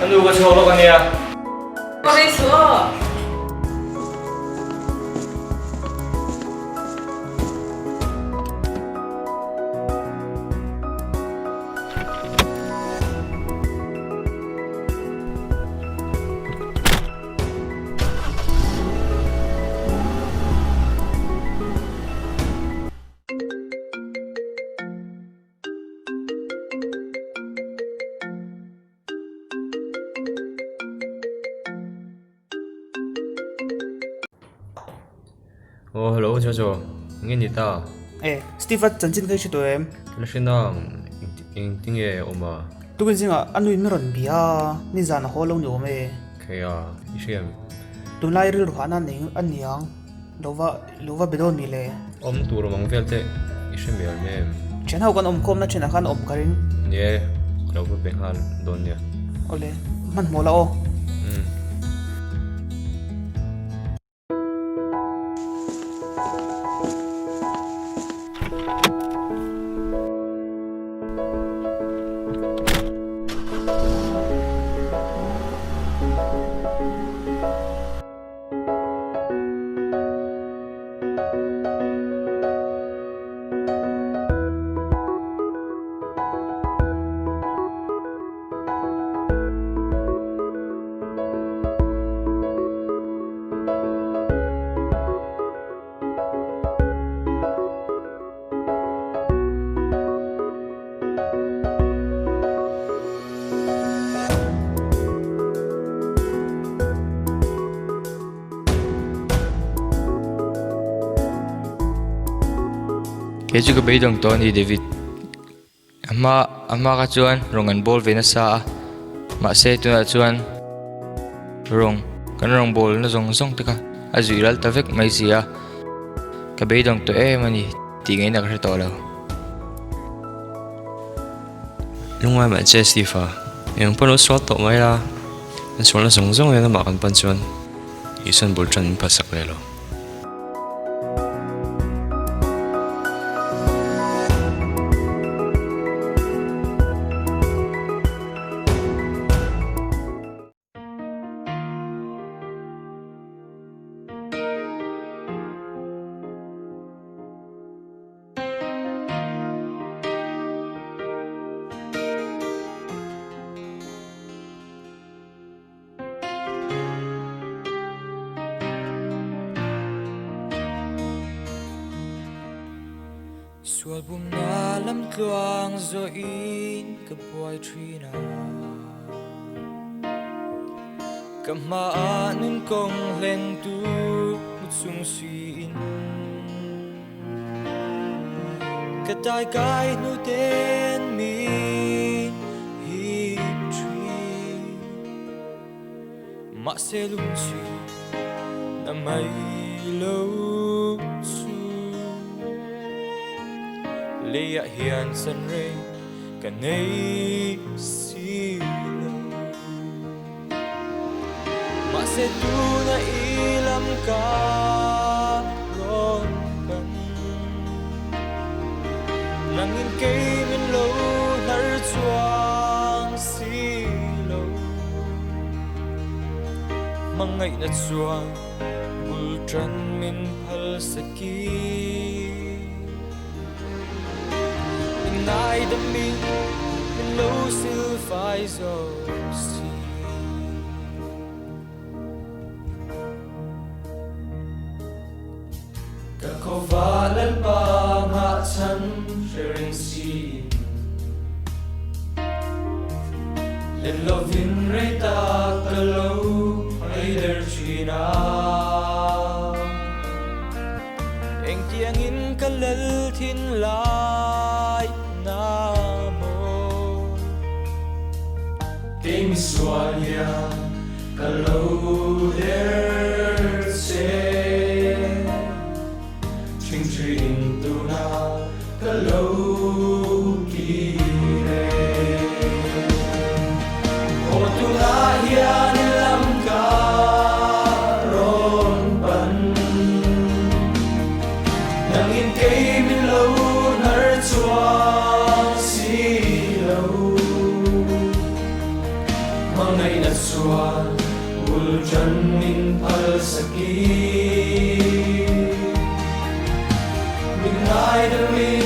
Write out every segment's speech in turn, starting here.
nu ka chhuak lawk ania. Ka rei suh aw. Aw hello Jojo, enge ni ta? E, Steve a chanchin kha i hre tawh em? La hre nang, engtinge awm a? Tukin zingah a nuin min rawn bia a, nizan a haw lo ni awm e. Kei a, i hre em? Tunlai rilru hahna nei a niang. Lo va lo va be dawn mi le? Awm tur awm ang vel te i hre mial mai em? Thian ho kan awm khawmna thinah khan awm ka ring. Ni e, ka lo va be nghal dawn nia. Awle, hmanhmawh la aw. Umm. Kei chu ka beidawng tawh a ni David. A hma a hma kha chuan rawng an bawl ve nasa a mahse tunah chuan rawng kan rawng bawl na zawng zawng te kha a zuih ral ta vek mai si a ka beidawng tawh em a ni tih ngeiin a ka hre tawh lo. Lungngai mah che Steve a, eng pawn lo sual tawh mai la, kan sualna zawng zawng hian amah kan pan chuan Isuan bul tan min phalsak ve lo. Sual bumna lam tluang zawhin ka buai thin a, ka hmaah nun kawng hlen tu mu chung siin ka tai kai hnu ten min hip thin. Mahse lungchhi na mai lo chu leiah hian san rei ka nei si lo. Mahse tuna i lam ka rawn pan nangin kei min lo hnar chuang si lo. Hmangaihna chuan bul tan min phal saki. Inngaidamin min lo sil fai zo si. Ka khawva Lalpa nghahchhan hre reng siin Len lovin rei tak ka lo haider thin a. Engtiangin ka lal thin lai na maw? Kei misual hian ka lo der che. Thingthi in tuna ka lo kir e. Aw tunah hian i lam ka rawn pan. Nangin kei min lo hnar chuang si lo. Hmangaihna. Hmangaihna chuan bul tan min phalsak i. Min ngaidamin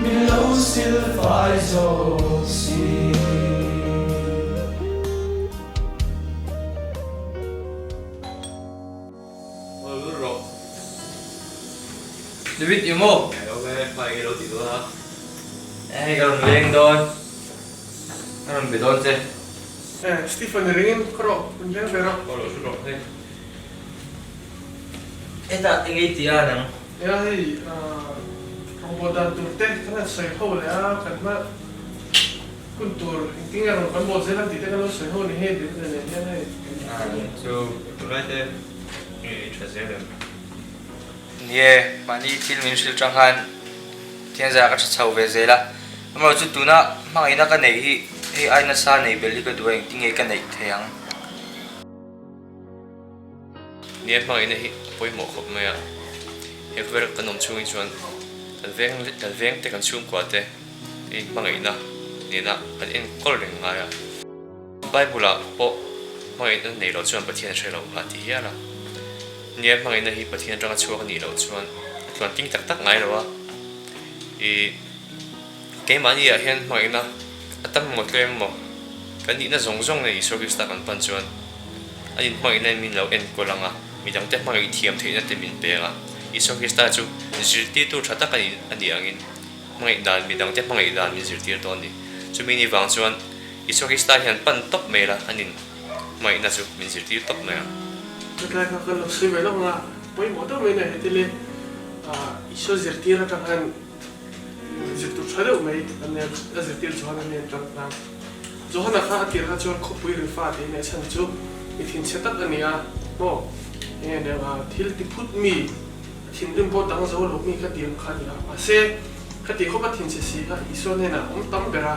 min lo silfai zawk si. David i maw? Hei ka rawn leng dawn, ka rawn be dawn che. Stephen i ringin ka rawh, rawn leng ve rawh. Aw lo hre rawh hei. Hetah eng ei tih a nang? Nia hei rawngbawl dan tur te kan han sawi ho leh a, kan hma hun tur engtin nge rawn kan bawl zel ang tih te kan lo sawi ho ni hei David-a nen hian hei. Chu tunlai te i tha zel em? Nie, mahni thil min hrilh tang khan thian zah ka tha chho ve zel a, amaherawhchu chu tuna hmangaihna ka neih hi hei ai nasa nei belh hi ka duh a, engtin nge ka neih thei ang? Nia hmangaihna hi a pawimawh khawp mai a, he khawvel kan awm chhungin chuan kan veng kan veng te kan chhungkua te hi hmangaihna nena kan enkawl reng ngai a. Bible ah pawh hmangaihna nei loh chuan Pathian a hre lo a ti hial a, nia hmangaihna hi Pathian atanga chhuak a nih loh chuan a tluan ting tak tak ngai lo a, ih keimahni ah hian hmangaihna a tam emaw tlem emaw kan nihna zawng zawng nen Isua Krista kan pan chuan an inhmangaihna in min lo enkawl ang a, midangte hmangaih thiam theihna te min peng a, Isua Krista chu zirtirtu tha tak a nih angin hmangaih dan midangte hmangaih dan min zirtir dawn a ni. Chumi ni vang chuan Isua Krista hian pan tawp mai la an inhmangaihna chu min zirtir tawp mai ang. Hetlai kha kan lo sawi ve lawk ang a, pawimawh deuh mai a ni a, heti le Isua zirtir atang khan zirtur tha deuh mai a nia, a zirtir Johana nen tang khan. Johana kha a tir kha chuan khawpui ri fa tih a nih chhan chu mi thinchhe tak a ni a, maw enge nia thil ti phut mi, a thinrim pawh dang zo lo mi kha ti ang kha a ni a, mahse khati khawp a thinchhe si kha Isua hnenah a awm tam ber a,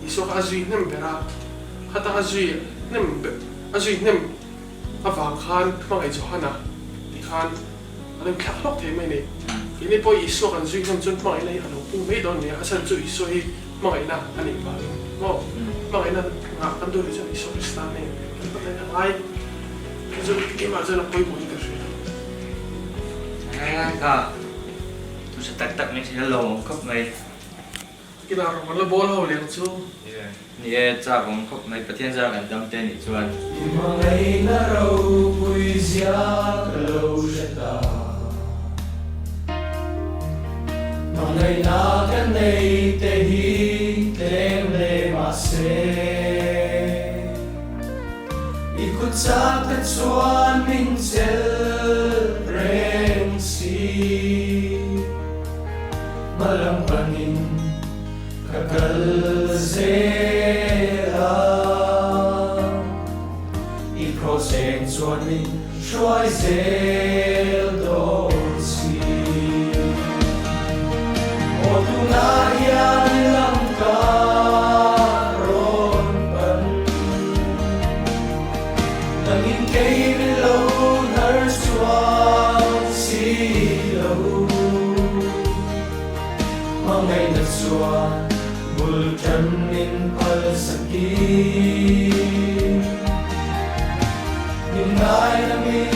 Isua kha a zui hnem ber a, khata a zui hnem a zui hnem avang khan hmangaih Johana ti khan a lo inthlak hlawk thei mai a ni. Keini pawh Isua kan zui hnem chuan hmangaihna hi a lo pung mai dawn a ni a, a chhan chu Isua hi hmangaihna a nih vangin maw hmangaihna ngah kan duh nih chuan Isua Krista nen kan patlain a ngai hi chu keimah chuan a pawimawh in ka hria. Ka thusa tak tak mai hria lo awm khawp mai. Kila rawn la bawl ho leng chu. Ni e, chak awm khawp mai Pathian zara kan dam te nih chuan. I hmangaihna ropui zia ka lo hre ta. Hmangaihna ka nei te hi tlem hle mahse. I kut chak te chuan min chel reng si. Hmalam panin ka kal zel a, i kraws eng chuan min hruai zel dawn si. Aw tunah hian lam ka rawn pan, nangin kei min lo hnar chuang si lo. Hmangaihna chuan bul tan min phal saki. Min ngaidam in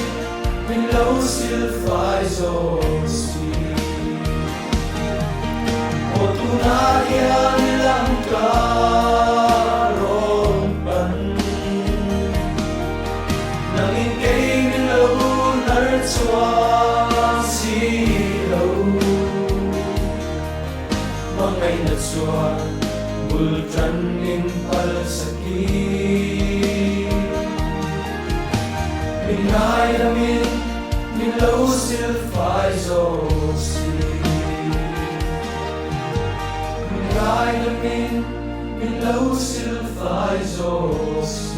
min lo sil fai zawk si. Aw tunah hian i lam ka rawn pan. Nangin kei min lo hnar chuang si lo. Hmangaihna chuan bul tan min phal saki. Min ngaidamin min lo sil fai zawk si. Min ngaidamin min lo sil fai zawk si.